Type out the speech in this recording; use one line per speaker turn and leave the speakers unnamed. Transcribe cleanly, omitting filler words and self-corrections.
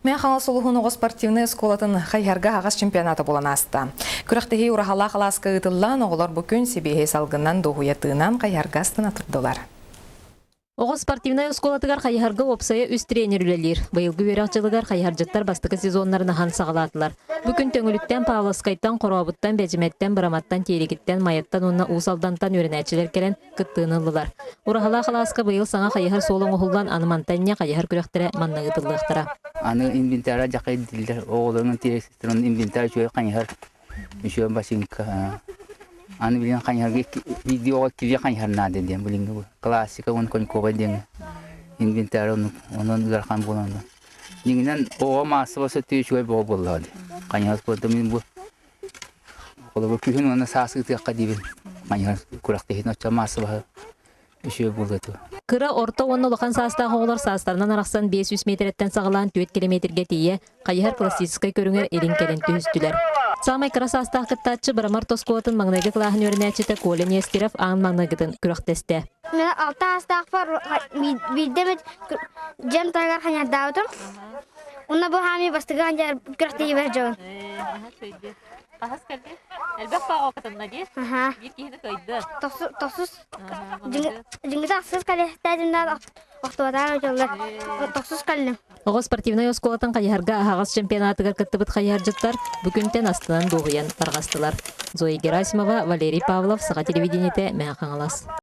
Мэҥэ Хаҥалас улууһун оҕо спортивнай оскуолатын хайыһарга аһаҕас чемпионата буолан ааста. Күрэхтэһии Ураһалаах алааска ыытыллан, оҕолор бу күн сибиэһэй салгынынан дуоһуйа тыынан хайыһарга астына турдулар.
Оҕо спортивнай оскуолатыгар хайыһарга уопсайа үс тренер үлэлиир. Быйылгы үөрэх дьылыгар хайыһардьыттар бастакы сезоннарын аһан саҕалаатылар. Бу күн Төҥүлүттэн, Павловскайтан, Хорообуттан, Бэдьимэттэн, Быраматтан, Тиэригиттэн, Майаттан уонна Уус Алдантан үөрэнээччилэр кэлэн кыттыыны ыллылар. Ураһалаах алааска быйыл саҥа хайыһар суола оҥоһуллан, аны мантан инньэ хайыһар күрэхтэрэ манна ыытыллыахтара.
Аны инвентарь дьахай дииллэр, оҕолорун тиэстэрин инвентарь үчүгэй хайыһар, үчүгэй бачыыҥка. Аны билигин хайыһарга видео оҕо киви хайыһар наада диэн билиҥҥи бу классика уонна коньковай диэн инвентарь онон ыарахан буолан дьиҥинэн оҕо маассаба сөттүү үчүгэй бөҕө буоллаҕа дии. Хайыһар спорта мин бу Холобур, күһүн уонна саас ыытыахха диибин. Маньыгар күрэхтэһиитин оччо маассабаһы үчүгэй буолуо этэ.
Кыра, орто уонна улахан саастаах оҕолор саастарынан арахсан 500 миэтэрэттэн саҕалаан 4 километрга тиийэ хайыһар классическай көрүҥэр илин-кэлин түһүстүлэр. Саамай кыра саастаах кыттааччы Бырамар оскуолатын маҥнайгы кылааһын үөрэнээччитэ Коля Нестеров аан маҥнайгытын күрэхтэстэ.
Мен алта саастаахпар биирдэ эмит дьиэм таһыгар ханьардаабытым. Уонна бу хаамыы бастакы күрэхтэһиибэр дьон.
Хаһыс кэлди? Элбэх баҕа кытынна дии. Биир киһини кыайды.
Тохсус дьиҥҥэ тахсыс кэлиэхтээдиннээх охтуотаан дьоллор тохсус кэллим.
Оҕо спортивнай оскуолатын хайыһарга аһаҕас чемпионатыгар кыттыбыт хайыһардьыттар бу күнтэн астынан дуоһуйан тарҕастылар. Зоя Герасимова, Валерий Павлов, Саха телевидениетэ, Мэҥэ Хаҥалас.